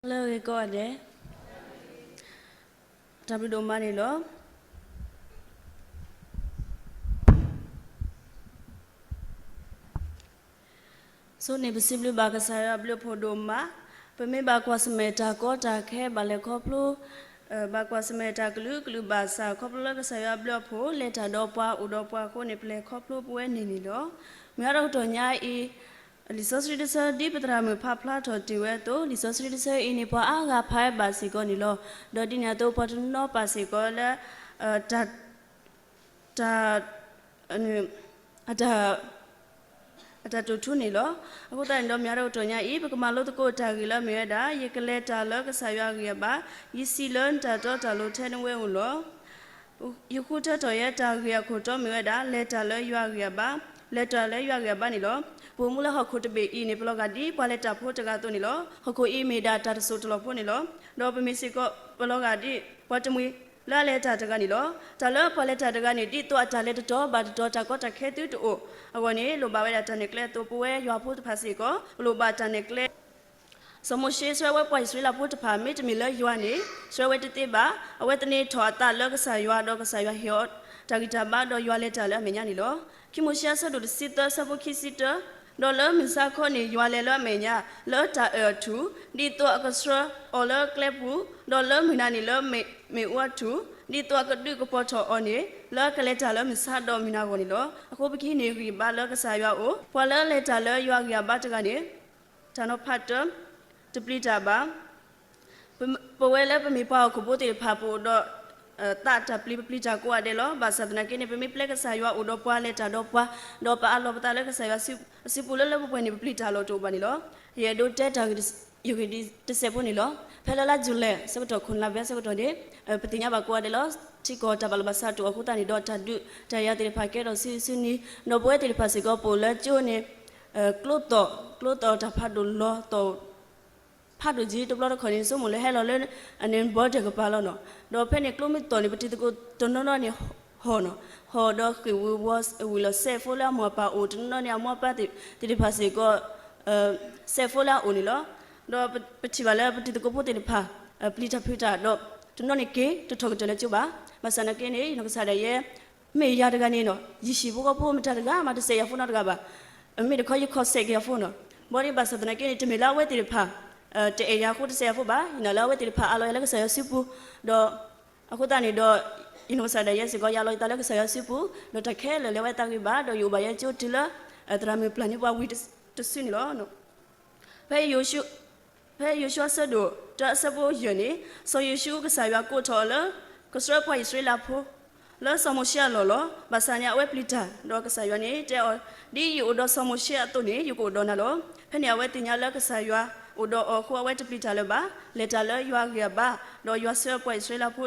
လၢအဂ့ၤကိးဂၤဒဲး, တၢ်ဘျုးဒိၣ်မးန့ၣ်လီၤ. ဆိန့ၣ် ပစံးဘျုးဘၣ်ကစၢ်ယွၤအဘျုးအဖှိၣ်ဒိၣ်မး, ပမ့ၢ်ဘၣ်ကွၢ်ဆၢၣ်မဲာ်တၢ်ကီတၢ်ခဲဘၣ်လဲၤခီဖျိ, ဘၣ်ကွၢ်ဆၢၣ်မဲာ်တၢ်ကလုာ်ကလုာ်ဘၣ်ဆၣ် ခီဖျိလၢကစၢ်ယွၤအဘျုးအဖှိၣ် လဲၤတၢ်ဒီးပှၤအိၣ်ဒီးပှၤအဃိန့ၣ် ပလဲၤခီဖျိပဝဲန့ၣ်န့ၣ်လီၤ. မုၢ်ဟါတကတီၢ်ညါအံၤ လံာ်စီဆှံတဆၢ ဒ်ပသရၣ်မုၣ်ဖးဖျါထီၣ်တ့ၢ်ဝဲအသိး လံာ်စီဆှံတဆၢအံၤန့ၣ် ပှၤအါဂၤဖးဝဲဘၣ်စ့ၢ်ကီးန့ၣ်လီၤ. ဒီးဒ်န့ၣ်အသိး ပှၤတနီၤပာ်စ့ၢ်ကီးလၢ တၢ် တၢ် အတၢ် အတၢ်တိာ်ထူန့ၣ်လီၤ. အဃိသတးန့ၣ်ဒီး မုၢ်ဟါတကတီၢ်ညါအံၤ ပကမၤလိသကိးတၢ်ဂ့ၢ်လၢအမ့ၢ်ဝဲဒၣ် ယကလဲၤတၢ်လၢကစၢ်ယွၤအဂံၢ်အဘါ, ယစံးလၢနတၢ်တီတၢ်လိၤထဲနဝဲအိၣ်လီၤ. ယဃုထၢထီၣ်ယဲတၢ်ဂ့ၢ်အခိၣ်တီမ့ၢ်ဝဲဒၣ် လဲၤတၢ်လၢယွၤအဂံၢ်အဘါ, လဲၤတၢ်လၢယွၤအဂံၢ်အဘါန့ၣ်လီၤ. ပအိၣ်မူလၢဟီၣ်ခိၣ်တဘ့ၣ်အံၤန့ၣ် ပလီၤဂာ်ဒ်ပှၤလဲၤတၢ်ဖိတဂၤအသိးန့ၣ်လီၤ. ဟီၣ်ခိၣ်အံၤမ့ၢ်ဒၣ်တၢ်တစိၢ်တလီၢ်ဖိန့ၣ်လီၤ. ဒီးပမ့ၢ်စ့ၢ်ကီး ပလီၤဂာ်ဒ်ပှၤတမှံၤလၢအလဲၤတၢ်တဂၤန့ၣ်လီၤ. တၢ်လၢပှၤလဲၤတၢ်တဂၤန့ၣ် ဒ်သိးအတၢ်လဲၤတတီၤဘၣ်တတီၤ တၢ်ကီတၢ်ခဲသုတအိၣ်အဂီၢ်န့ၣ် လိၣ်ဘၣ်ဝဲဒၣ်တၢ်နဲၣ်ကျဲအသိး ပဝဲယွၤဖိတဖၣ်စ့ၢ်ကီး ပလိၣ်ဘၣ်တၢ်နဲၣ်ကျဲ စီၤမိၤၡ့ဆှၢဝဲပှၤအံၣ်စရ့လးဖိတဖၣ် မ့တမ့ၢ်လၢယွၤန့ၣ် ဆှၢဝဲတသ့ဘၣ်. အဝဲသန့ၤထီၣ်အသးလၢကစၢ်ယွၤ ဒီးကစၢ်ယွၤဟ့ၣ်အီၤတၢ်ဂံၢ်တၢ်ဘါ ဒီးယွၤလဲၤတၢ်လၢအမဲာ်ညါန့ၣ်လီၤ. ခံမိၤၡ့အဆၢဒိၣ်တဆံသၢ အဆၢဖိခံဆံတၢ, ဒီးလၢမုၢ်ဆါခီန့ၣ် ယွၤလဲၤလၢအမဲာ်ညါ လၢတၢ်အၢၣ်အထူၣ်, ဒ်သိးအကဆှၢအီၤလၢကျဲပူၤ, ဒီးလၢမုၢ်နၤန့ၣ်လၢမ့ၣ်အူအထူၣ်, ဒ်သိးအကဒုးကပီၤထီၣ်အီၤန့ၣ် လၢအကလဲၤတၢ်လၢမုၢ်ဆါဒီးမုၢ်နၤအဂီၢ်န့ၣ်လီၤ. အဃိပကဟံးန့ၢ်ဂံၢ်ဘါလၢကစၢ်ယွၤအအိၣ်, ပှၤလၢအလဲၤတၢ်လၢယွၤအဂံၢ်အဘါတဂၤန့ၣ် တၢ်နီၤဖးတၢ, တပျံၤတၢ်ဘၣ်. ပဝဲလၢပမ့ၢ်ပှၤဟီၣ်ခိၣ်ဖိသ့ၣ်တဖၣ် ပအိၣ်ဒီး သးတၢ်ပျံၤ ပပျံၤတၢ်ကိးဂၤဒဲးလီၤ. ဘၣ်ဆၣ်သနာ်က့န့ၣ် ပမ့ၢ်ပျဲကစၢ်ယွၤအိၣ်ဒီးပှၤ လဲၤတၢ်ဒီးပှၤ, ဒီးပအးလီၤပသးလၢကစၢ်ယွၤအစုပူၤလၢလၢပှဲၤပှဲၤန့ၣ် ပပျံၤတၢ်လီၤတအိၣ်ဘၣ်န့ၣ်လီၤ. ယအဲၣ်ဒိးတဲတၢ်ဂ့ၢ်တစဲးဖိန့ၣ်လီၤ. ဖဲလၢလါယူၤလံ ဆၢကတီၢ်ခိၣ်နၣ်ဘဲဆၢကတီၢ်န့ၣ် ပသ့ၣ်ညါဘၣ်ကိးဂၤဒဲးလီၤ. ထံကီၢ်တၢ်ဘၣ်လီၤဘၣ်စးတအိၣ်အဃိသတးန့ၣ်ဒီး တၢ်ဒုးတၢ်ယၤသ့ၣ်တဖၣ်ကဲထီၣ်ဆူစုနံၤ, ဒီးပဝဲသ့ၣ်တဖၣ်စ့ၢ်ကီးပအိၣ်လၢကၠိန့ၣ် ကျိသီၣ်, ကျိသီၣ်တၢ်ဖးဒိၣ်လီၤသီၣ် ဖးဒိၣ်က့ၤတဘျီတခီၣ်န့ၣ် ဆိကမိၣ်လၢဟဲလီၤလၢ အန့ၣ်ဘီဒဲးကပၤလီၤနီၤ. ဒီးဖဲန့ၣ်ကျိမ့ၢ်သီၣ်န့ၣ် ပတံၤသကိးတနီၤနီၤန့ၣ် ဟီၣ်နီၤ, ဟီၣ်ဒီးဃ့ၢ်ဝံၤဝီဝံၤလီၤ စဲးဖိလၢအမိၢ်အပၢ်အိၣ် တနီၤနီၤန့ၣ် အမိၢ်အပၢ်သ့ၣ်တဖၣ်စ့ၢ်ကီး စဲးဖိလၢအအိၣ်န့ၣ်လီၤ. ဒီးပထံၣ်ဘၣ်လၢပတံၤသကိးဖိသ့ၣ်တဖၣ် ပျံၤတၢ်ဖုးတၢ်ဒီး တနီၤန့ၣ်က့ၤတထီၣ်ကတၢၢ်လၢကၠိဘၣ်. ဘၣ်ဆၣ်သနာ်က့န့ၣ် ယနီၢ်ကစၢ်ဒၣ်ယဲ မ့ၢ်ယၤတဂၤန့ၣ်နီၤ ယဟံၣ်ဖိဃီဖိမတၤတဂၤမး တစဲးယၤဖိနီတဂၤဘၣ်. မ့ၢ်တခီယခီၣ်စဲးက့ၤယၤဖိနီၤ. ဘၣ်ဒီးဘၣ်ဆၣ်သနာ်က့န့ၣ် တမ့ၢ်လၢအဝဲသ့ၣ်တဖၣ် တအဲၣ်ယၤအဃိတစဲးယၤဖိဘၣ်. ယနာ်လၢအဝဲသ့ၣ်တဖၣ်အးလီၤယၤလၢကစၢ်ယွၤစုပူၤ, ဒီးအဃိသတးန့ၣ်ဒီး ယနီၢ်ကစၢ်ဒၣ်ယဲစ့ၢ်ကီး ယအးလီၤယသးလၢကစၢ်ယွၤစုပူၤ, ဒီးတၢ်ခဲလၢာ်လၢအဝဲသးဂ့ၤဘၣ်, ဒီးယအိၣ်ဘၣ်ယဲကၠိတုၤလၢ သရၣ်မုၣ်ပျၢ်န့ၢ်ပှၤဝံၤတစုန့ၣ်လီၤ. ဖဲ ဖဲယိၤၡူအဆၢဒိၣ်တၢအဆၢဖိယဲၢ်န့ၣ်, စီၤယိၤၡူကစၢ်ယွၤကိးထီၣ်အီၤလၢ ကဆှၢပှၤအံၣ်စရ့လးဖိ လၢစီၤမိၤၡ့အလီၢ်လီၤ. ဘၣ်ဆၣ်န့ၣ် အဝဲပျံၤတၢ်, ဒီးကစၢ်ယွၤန့ၣ်တဲအီၤ, ဒ်ယအိၣ်ဒီးစီၤမိၤၡ့အသိးန့ၣ် ယကအိၣ်ဒီးနၤလီၤ. ဖဲန့ၣ်အဝဲသ့ၣ်ညါလၢကစၢ်ယွၤအိၣ်ဒီးအီၤအဃိ အဝဲတပျံၤတၢ်လၢၤဘၣ်, လဲၤတၢ်လၢယွၤအဂံၢ်အဘါ, ဒီးယွၤဆှၢပှၤအံၣ်စရ့လးဖိ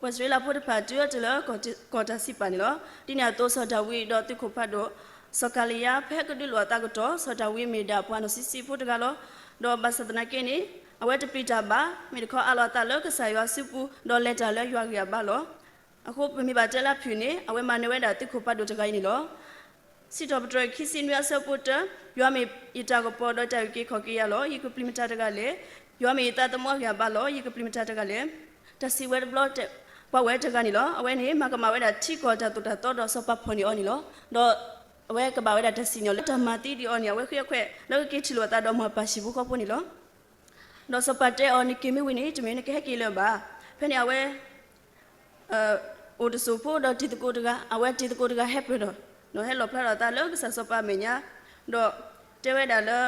ပှၤအံၣ်စရ့လးဖိတဖၣ်တုၤအီၤတုၤလၢကီၢ်တၢ်စံးပာ်န့ၣ်လီၤ. ဒ်န့ၣ်အသိး စီၤဒၤဝံးဒီးသုးခိၣ်ဖးဒိၣ် စီၤကၤလံယါ ဖဲကဒုးလိာ်အသးကတီၢ် စီၤဒၤဝံးမ့ၢ်ဒၣ်ပှၤနီၢ်ဆံးဆံးဖိတဂၤလီၤ. ဒီးဘၣ်ဆၣ်သနာ်က့န့ၣ် အဝဲတပျံၤတၢ်ဘၣ်, မ့ၢ်တခီအးလီၤအသးလၢကစၢ်ယွၤစုပူၤ ဒီးလဲၤတၢ်လၢယွၤအဂံၢ်အဘါလီၤ. အဃိပမ့ၢ်ဘၣ်တဲလၢဖုၣ်န့ၣ် အဝဲမၤနၢၤဝဲဒၣ်သုးခိၣ်ဖးဒိၣ်တဂၤအံၤန့ၣ်လီၤ. စံးထီၣ်ပတြၢၤခံဆံနွံအဆၢဖိတၢ, ယွၤမ့ၢ်ယတၢ်ကပီၤဒီးတၢ်အုၣ်က့ၤခီၣ်က့ၤယၤလီၤ. ယကပျံၤမတၤတဂၤလဲၣ်. ယွၤမ့ၢ်ယသးသမူအဂံၢ်အဘါလီၤ. ယကပျံၤမတၤတဂၤလဲၣ်. တၢ်စံးဝဲတဘျီ ပှၤဝဲတဂၤန့ၣ်လီၤ. အဝဲန့ၣ် မၤကမၣ်ဝဲဒၣ်ထံကီၢ်တၢ်သိၣ်တၢ်သီဒီးစီၤပၤဖီၣ်န့ၢ်အီၤန့ၣ်လီၤ. ဒီးအဝဲကဘၣ်ဝဲဒၣ်တၢ်စံၣ်ညီၣ်လၢတၢ်မၤသံဒံးအီၤန့ၣ် အဝဲဃ့အခွဲးလၢကက့ၤထံၣ်လိာ်အသးဒီးမိၢ်ပၢ်ဟံၣ်ဖိဃီဖိန့ၣ်လီၤ. ဒီးစီၤပၤတဲအီၤ နက့ၤမ့ၢ်ဝံၤန့ၣ် တမ့ၢ်နကဟဲက့ၤလၢၤဘၣ်. ဖဲန့ၣ်အဝဲ အိၣ်တစိၢ်ဖိဒီးတံၤသကိးတဂၤ, အဝဲတံၤသကိးတဂၤဟဲပၢၢ်ဒီး ဟဲလီၣ်ဖျါထီၣ်အသးလၢကစၢ်စီၤပၤအမဲာ်ညါ, ဒီးတဲဝဲဒၣ်လၢ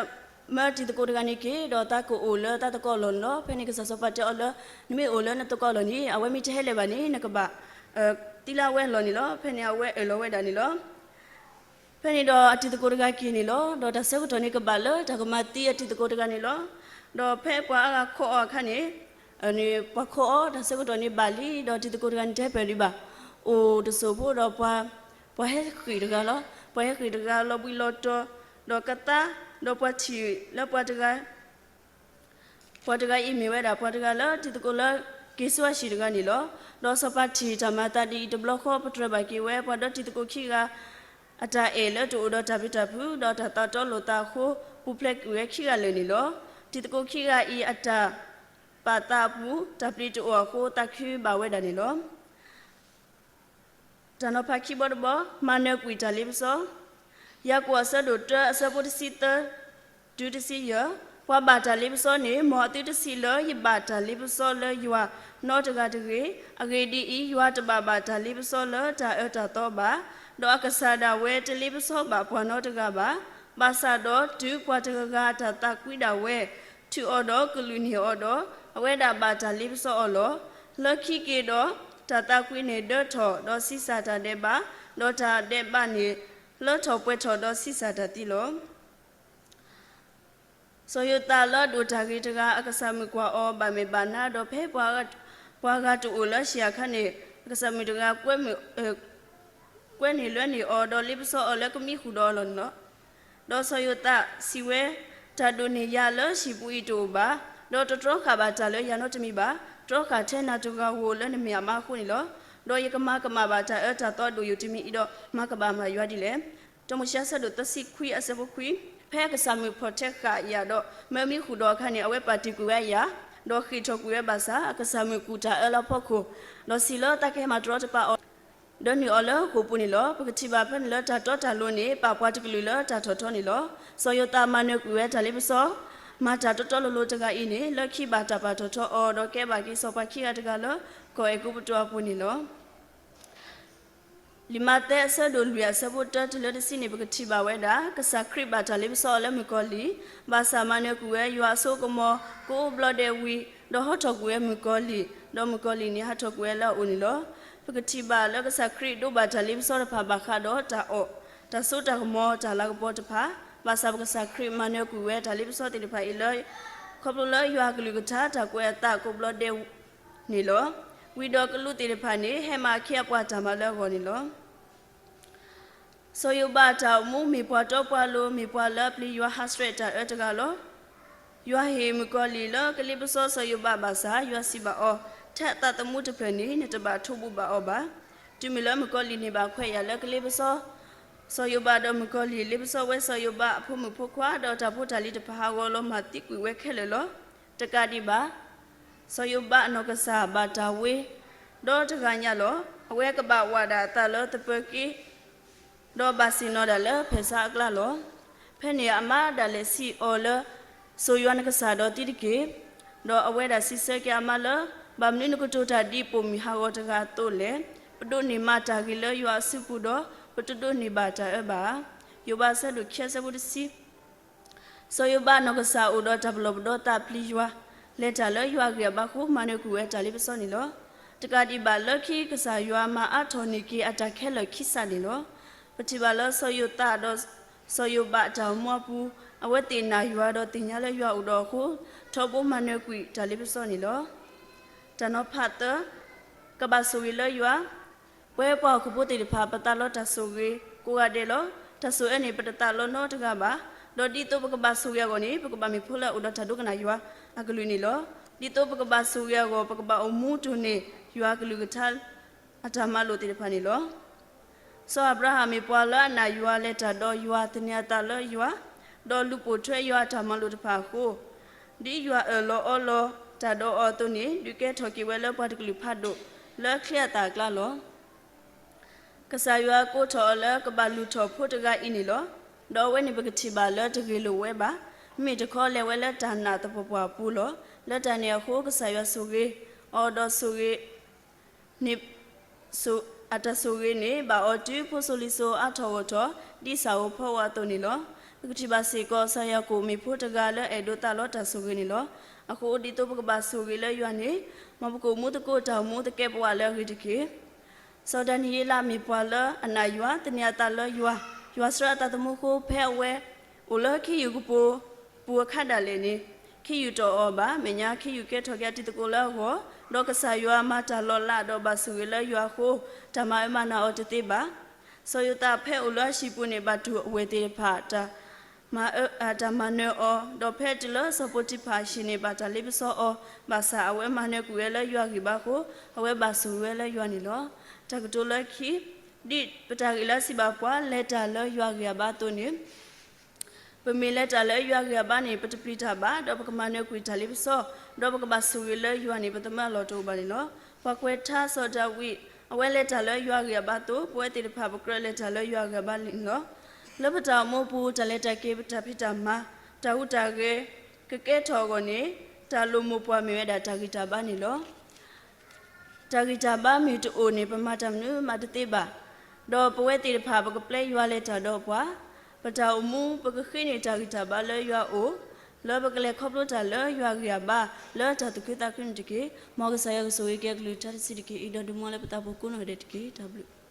မၢတံၤသကိးတဂၤန့ၣ်က့ၤ ဒီးသးကအိၣ်လၢသးသကိးအလီၢ်န့ၣ်လီၤ. ဖဲန့ၣ်ကစၢ်စီၤပၤတဲအီၤလၢ နမ့ၢ်အိၣ်လၢနသကိးအလီၢ်န့ၣ် အဝဲမ့ၢ်တဟဲလၢၤဘၣ်န့ၣ် နကဘၣ်သံလၢအဝဲအလီၢ်န့ၣ်လီၤ. ဖဲန့ၣ်အဝဲအၢၣ်လီၤဝဲဒၣ်န့ၣ်လီၤ. ဖဲန့ၣ်ဒီးအတံၤသကိးတဂၤက့ၤန့ၣ်လီၤ. ဒီးတၢ်ဆၢကတီၢ်န့ၣ်ကဘၣ်လၢတၢ်ကမၤသံအတံၤသကိးတဂၤန့ၣ်လီၤ. ဒီးဖဲပှၤအါဂၤခိးအီၤအခါန့ၣ် ပှၤခိးအီၤ တၢ်ဆၢကတီၢ်န့ၣ်ဘၣ်လံ, ဒီးတံၤသကိးတဂၤန့ၣ်တဟဲပၢၢ်ဒံးဘၣ်. အိၣ်တစိၢ်ဖိဒီးပှၤ ပှၤဟဲဃ့ၢ်တဂၤလီၤ. ပှၤဟဲဃ့ၢ်တဂၤလီၤဘှံးလီၤတီၤ, ဒီးကသါ, ဒီးပှၤထံၣ်လၢပှၤတဂၤ ပှၤတဂၤအံၤမ့ၢ်ဝဲဒၣ် ပှၤတဂၤလၢတံၤသကိးလၢက့ၤဆူအဟံၣ်တဂၤန့ၣ်လီၤ. ဒီးစီၤပၤထံၣ်တၢ်မၤအသးဒ်အံၤတဘျီဃီ ပတြၢၤဘၣ်က့ၤဝဲ ပှၤဒီတံၤသကိးခံဂၤ အတၢ်အဲၣ်လၢတအိၣ်ဒီးတၢ်ဘျုးတၢ်ဖှိၣ် ဒီးတၢ်သးတီလိာ်သးအဃိ ပူၤဖျဲးကွံာ်ဝဲခံဂၤလၢာ်န့ၣ်လီၤ. တံၤသကိးခံဂၤအံၤအတၢ်ပာ်သးအပူၤ တၢ်ပျံၤတအိၣ်အဃိ သးခုဘၣ်ဝဲဒၣ်န့ၣ်လီၤ. တၢ်နီၤဖးခံဘီတဘီ, မၤနၢၤကွံာ်တၢ်လ့ပစီ ယၤကိာ်အဆၢဒိၣ်တၢ အဆၢဖိတဆံသၢ တုၤတဆံယဲၢ်, ပှၤဘၣ်တၢ်လ့ပစီန့ၣ် မ်အသုတဆံးလၢယဘၣ်တၢ်လ့ပစီလၢယွၤနီတဂၤတဂ့ၤ. အဂ့ၢ်ဒ်အံၤ, ယွၤတဘၣ်ဘၣ်တၢ်လ့ပစီလၢတၢ်အၢတၢ်သီဘၣ်, ဒီးအကစၢ်ဒၣ်ဝဲတလ့ပစီဘၣ်ပှၤနီတဂၤဘၣ်. ဘၣ်ဆၣ်ဒီးတုၤပှၤတဂၤဂၤတၢ်သးကွံဒၣ်ဝဲ ထုးအီၤဒီးကလုၢ်န့ၢ်အီၤဒီး, အဝဲဒၣ်ဘၣ်တၢ်လ့ပစီအီၤလီၤ. လၢခံက့ၤဒီး, တၢ်သးကွံန့ၣ်ဒၢထီၣ်, ဒီးဆံးစၢ်တၢ်ဒဲးဘး, ဒီးတၢ်ဒဲးဘးန့ၣ် လၢထီၣ်ပှဲၤထီၣ်ဒီးဆံးစၢ်တၢ်သံလီၤ. စီၤယိၤသးလၢအဒိၣ်တၢ်ဂ့ၤတဂၤ အကစၢ်မုၣ်ကွၢ်အီၤဘၣ်မဲာ်ဘၣ်နါ, ဒီးဖဲပှၤ, ပှၤဂၤတအိၣ်လၢဟံၣ်အခါန့ၣ်, အကစၢ်မုၣ်တဂၤ ကွဲန့ၢ်လွဲန့ၢ်အီၤ, ဒီးလ့ပစီအီၤလၢကမံဃုာ်ဒီးအီၤလီၤန့ၣ်လီၤ. ဒီးစီၤယိၤသးစံးဝဲ, တၢ်ဒိၣ်န့ၢ်ယၤလၢဟံၣ်ပူၤအံၤတအိၣ်ဘၣ်, ဒီးတတြီဃာ်ဘၣ်တၢ်လၢယၤနီတမံၤဘၣ်. တြီဃာ်ထဲနၤတဂၤဧိၤလၢနမ့ၢ်အမါအဃိန့ၣ်လီၤ. ဒီးယကမၤကမၣ်ဘၣ်တၢ်အၢတၢ်သီဒိၣ်ယိာ်တမံၤအံၤဒီး မၤကဘၣ်မၤယွၤဒ်လဲၣ်. တၢမိၤၡ့အဆၢဒိၣ်သၢဆံခွံအဆၢဖိခွံ, ဖဲအကစၢ်မုၣ်ဖီၣ်ထဲဃာ်ယၤဒီး မၢမံဃုာ်ဒီးအခါန့ၣ်, အဝဲပာ်တ့ၢ်ကွံာ်ဝဲယၤ, ဒီးဃ့ၢ်ထီၣ်ကွံာ်ဝဲဘၣ်ဆၣ်, အကစၢ်မုၣ်ကူၣ်တၢ်အၢလၢအဖီခိၣ်, ဒီးစံးလၢတၢ်ကဟဲမၤတရီတပါအီၤ ဒၢနုာ်အီၤလၢဃိာ်ပူၤန့ၣ်လီၤ. ပကထံၣ်ဘၣ်ဖဲန့ၣ်လၢတၢ်တီတၢ်လိၤန့ၣ် ပာ်ပှၤတကလုာ်လၢတၢ်ထီၣ်ထီန့ၣ်လီၤ. စီၤယိၤသးမၤနၢၤကွံာ်ဝဲတၢ်လ့ပစီ, မၤတၢ်တီတီလိၤလိၤတဂၤအံၤန့ၣ် လၢခံဘၣ်တၢ်ပာ်ထီၣ်ထီအီၤ ဒီးကဲဘၣ်က့ၤစီၤပၤခံဂၤတဂၤလၢ ကီၢ်အဲၤကူပတူးအပူၤန့ၣ်လီၤ. လံာ်မးသဲအဆၢဒိၣ်လွံၢ်အဆၢဖိတၢတုၤလၢတဆံန့ၣ် ပကထံၣ်ဘၣ်ဝဲဒၣ် ကစၢ်ခရံာ်ဘၣ်တၢ်လ့ပစီအီၤလၢမုၣ်ကီၤလံၢ်, ဘၣ်ဆၣ်မၤနၢၤကွံာ်ဝဲယွၤအစိကမီၤ ကအိၣ်ဘျီဒဲးဝံၤ, ဒီးဟီထီၣ်ကွံာ်ဝဲမုၣ်ကီၤလံၢ်, ဒီးမုၣ်ကီၤလံၢ်န့ၣ်ဟးထီၣ်ကွံာ်ဝဲလၢအအိၣ်န့ၣ်လီၤ. ပကထံၣ်ဘၣ်လၢကစၢ်ခရံာ်ဒိးဘၣ်တၢ်လ့ပစီတဖၣ်ဘၣ်ဃးဒီးတၢ်အီၣ်, တၢ်စိတၢ်ကမီၤ တၢ်လၤကပီၤတဖၣ်, ဘၣ်ဆၣ်ပကစၢ်ခရံာ်မၤနၢၤကွံာ်ဝဲတၢ်လ့ပစီသ့ၣ်တဖၣ်အံၤလၢ ခီဖျိလၢယွၤအကလုၢ်ကထါတၢ်ကွဲးအသးကအိၣ်ဘျီဒဲးန့ၣ်လီၤ. ဝံၤဒီးကလူးသ့ၣ်တဖၣ်န့ၣ် ဟဲမၤအခ့အပှၤတၢ်မၤလၢအဂီၢ်န့ၣ်လီၤ. စီၤယိၤဘးအတၢ်အိၣ်မူ မ့ၢ်ပှၤတီပှၤလိၤ မ့ၢ်ပှၤလၢအပျံၤယွၤဟးဆှဲးတၢ်အၢတဂၤလီၤ. ယွၤဟ့ၣ်မုၣ်ကီၤလံၢ်လၢကလ့ပစီစီၤယိၤဘးဘၣ်ဆၣ်, ယွၤစံးဘၣ်အီၤ, ထဲအသးသမူတဖျၢၣ်န့ၣ် နတဘၣ်ထိးဘူးဘၣ်အီၤဘၣ်. တုၤမ့ၢ်လၢမုၣ်ကီၤလံၢ်န့ၢ်ဘၣ်ခွဲးယာ်လၢကလ့ပစီစီၤယိၤဘးဒီးမုၣ်ကီၤလံၢ်လ့ပစီဝဲစီၤယိၤဘးအဖိမုၣ်ဖိခွါ ဒီးတၢ်ဖိတၢ်လံၤတဖၣ်ဟးဂီၤလီၤမၤသံကွံာ်ဝဲခဲလၢာ်လီၤ. တကးဒံးဘၣ် စီၤယိၤဘးအနီၢ်ကစၢ်ဘၣ်တၢ်ဝ့ဒီတဂၤညါလီၤ. အဝဲကဘၣ်ဝးဒၣ်အသးလၢသပၢၤက့ ဒီးဘၣ်ဆ့ၣ်နီၤဒၣ်လၢဖဲးဆါအကျါလီၤ. ဖဲန့ၣ်အမါဒၣ်လဲာ်စံးအီၤလၢ စိာ်ယွၤနကစၢ်ဒီးသံတက့ၢ်. ဒီးအဝဲဒၣ်စံးဆၢက့ၤအမါလၢ ဘၣ်မနုၤနကတိၤတၢ်ဒ်ပိာ်မုၣ်ဟးဂီၤတဂၤအသိးလဲၣ်. ပဒိးန့ၢ်မးတၢ်ဂ့ၤလၢယွၤအစုပူၤဒီး ပတဒိးန့ၢ်ဘၣ်တၢ်အၢဘၣ်ဧါ. ယိၤဘးအဆၢဒိၣ်ခံအဆၢဖိတဆံ စီၤယိၤဘးအနီၢ်ကစၢ်အိၣ်ဒီးတၢ်ပလီၢ်ပဒီသးပျံၤယွၤ, လဲၤတၢ်လၢယွၤအဂံၢ်အဘါအဃိ မၤနၢၤကွံာ်ဝဲတၢ်လ့ပစီန့ၣ်လီၤ. တကးဒံးဘၣ်လၢခံကစၢ်ယွၤမၤအါထီၣ်န့ၢ်က့ၤအတၢ်ခဲလၢာ်ခံစးန့ၣ်လီၤ. ပထံၣ်ဘၣ်လၢစီၤယိၤသးဒီးစီၤယိၤဘးအတၢ်အိၣ်မူအပူၤ, အဝဲသ့ၣ်နာ်ယွၤဒီးသ့ၣ်ညါလၢယွၤအိၣ်ဒီးအဃိ, ထီဘိမၤနၢၤကွံာ်တၢ်လ့ပစီန့ၣ်လီၤ. တၢ်နီၤဖးသၢ, ကဘၣ်ဆိၣ်ဂ့ၤလၢယွၤ ပဝဲပှၤဟီၣ်ခိၣ်ဖိသ့ၣ်တဖၣ် ပသးလီတၢ်ဆိၣ်ဂ့ၤကိးဂၤဒဲးလီၤ. တၢ်ဆိၣ်အၢန့ၣ် ပတသးလီနီတဂၤဘၣ်. ဒီးဒ်သိးပကဘၣ်ဆိၣ်ဂ့ၤအဂီၢ်န့ၣ် ပကဘၣ်မ့ၢ်ဖိလၢအအိၣ်ဒီးတၢ်ဒိကနၣ်ယွၤအကလုၢ်န့ၣ်လီၤ. ဒ်သိးပကဘၣ်ဆိၣ်ဂ့ၤအဂီၢ် ပကဘၣ်အိၣ်မူတိၢ်န့ၢ်ယွၤအကလုၢ်ကထါအတၢ်မၤလိာ်သ့ၣ်တဖၣ်န့ၣ်လီၤ. စီၤအၤဘြၤဟၣ်မ့ၢ်ပှၤလၢအနာ်ယွၤ လဲၤတၢ်ဒီးယွၤ သန့ၤအသးလၢယွၤ, ဒီးလူၤပိာ်ထွဲယွၤအတၢ်မၤလိာ်တဖၣ်အဃိ, ဒ်ယွၤအၢၣ်လီၤအီလီၤတၢ်ဒီးအီၤအသိးန့ၣ် ဒုးကဲထီၣ်က့ၤဝဲလၢပှၤတကလုာ်ဖးဒိၣ် လၢချ့အသၣ်အကျါလီၤ. ကစၢ်ယွၤကိးထီၣ်အီၤလၢကဘၣ်လုၢ်ထီၣ်ဖိတဂၤအံၤန့ၣ်လီၤ. ဒီးအဝဲန့ၣ်ပကထံၣ်ဘၣ်လၢတဂ့ၢ်လိာ်ဝဲဘၣ်. မ့ၢ်တခီလဲၤဝဲလၢတၢ်နာ်သပှၢ်ပှၢ်အပူၤလီၤ. လၢတၢ်န့ၣ်အဃိ ကစၢ်ယွၤဆိၣ်ဂ့ၤအီၤဒီးဆိၣ်ဂ့ၤ န့ၣ် အတၢ်ဆိၣ်ဂ့ၤန့ၣ် ဘၣ်အီၤတုၤဖိစိၤလံၤစိၤအါထီၣ်ဂီၢ်ထီၣ် ဒ်စၢ်ဧိၤဖီဧိၤအသိးန့ၣ်လီၤ. ပကထံၣ်ဘၣ်စ့ၢ်ကီး စီၤယၤကိာ်မ့ၢ်ဖိတဂၤလၢအဲၣ်ဒိးသးလီတၢ်ဆိၣ်ဂ့ၤန့ၣ်လီၤ. အဃိဒ်သိးပကဘၣ်ဆိၣ်ဂ့ၤလၢယွၤန့ၣ် မ်ပကအိၣ်မူသကိးတၢ်အိၣ်မူသကဲးပဝးလၢအဂ့ၤတက့ၢ်. စီၤဒၤနံးယ့လးမ့ၢ်ပှၤလၢအနာ်ယွၤ သန့ၤအသးလၢယွၤ, ယွၤဆှၢအသးသမူအဃိ ဖဲအဝဲအိၣ်လၢခ့ယုၢ်ကပိာ်ပူၤအခါဒၣ်လဲာ်န့ၣ် ခ့ယုၢ်တအိၣ်အီၤဘၣ်. မဲာ်ညါခ့ယုၢ်ကဲထီၣ်က့ၤအတံၤသကိးလၢအဂီၢ်, ဒီးကစၢ်ယွၤမၤတၢ်လီၤလးဒီးဘၣ်ဆိၣ်ဂ့ၤလၢယွၤအဃိ တၢ်မၤအၢမၤနးအီၤတသ့ဘၣ်. စီၤယိၤသးဖဲအိၣ်လၢအဟံၣ်ပူၤန့ၣ် ဘၣ်တူၢ်အဝဲၢ်သ့ၣ်တဖၣ် တၢ်မၤအၢ တၢ်မၤနၢၤအီၤ, ဒီးဖဲတုၤလၢစီၤပိၤတံၤဖၢ်အဟံၣ်န့ၣ် ဘၣ်တၢ်လ့ပစီအီၤ, ဘၣ်ဆၣ်အဝဲမၤနၢၤကွံာ်ဝဲလၢယွၤဂံၢ်ဘါအဃိ အဝဲဘၣ်ဆိၣ်ဂ့ၤဝဲလၢယွၤန့ၣ်လီၤ. တၢ်ကတိၤလၢခံ, ဒ်ပတၢ်ဂ့ၢ်လၢစံးဘၣ်ပှၤ လဲၤတၢ်လၢယွၤဂံၢ်အဘါအသိးန့ၣ် ပမ့ၢ်လဲၤတၢ်လၢယွၤဂံၢ်အဘါန့ၣ် ပတပျံၤတၢ်ဘၣ်, ဒီးပကမၤနၢၤကွံာ်တၢ်လ့ပစီ, ဒီးပကဘၣ်ဆိၣ်ဂ့ၤလၢယွၤန့ၣ် ပသမၢအလီၢ်တအိၣ်ဘၣ်န့ၣ်လီၤ. ပှၤကွဲးထါစီၤဒၤဝံး, အဝဲလဲၤတၢ်လၢယွၤဂံၢ်အဘါအသိး, ပဝဲသ့ၣ်တဖၣ်ပကြၢးလဲၤတၢ်လၢယွၤဂံၢ်အဘါန့ၣ်လီၤ. လၢပတၢ်အိၣ်မူအပူၤ တၢ်လဲၤတၢ်က့ၤ ပတၢ်ဖံးတၢ်မၤ, တၢ်ဟူးတၢ်ဂဲၤ ကကဲထီၣ်အဂီၢ်န့ၣ်, တၢ်လိၣ်မိၢ်ပှၢ်မ့ၢ်ဝဲဒၣ်တၢ်ဂံၢ်တၢ်ဘါန့ၣ်လီၤ. တၢ်ဂံၢ်တၢ်ဘါမ့ၢ်တအိၣ်န့ၣ် ပမၤတၢ်မနုၤမးတသ့ဘၣ်. ဒီးပဝဲသ့ၣ်တဖၣ် ပကပျဲယွၤလဲၤတၢ်ဒီးပှၤ, ပတၢ်အိၣ်မူပကဃ့န့ၢ်တၢ်ဂံၢ်တၢ်ဘါလၢယွၤအအိၣ်, လၢပကလဲၤခီဖျိတၢ်လၢယွၤဂံၢ်အဘါ လၢတၢ်သူၣ်ခုသးခုန့ၣ်တက့ၢ်. မ်ကစၢ်ယွၤကဆိၣ်ဂ့ၤက့ၤအကလုၢ်ကထါတဆံးတက့ၢ်အံၤ ဒီးဒုးမူလၢပသးပူၤကိးနီၢ်ဂၤဒဲးတက့ၢ်. တၢ်ဘျုး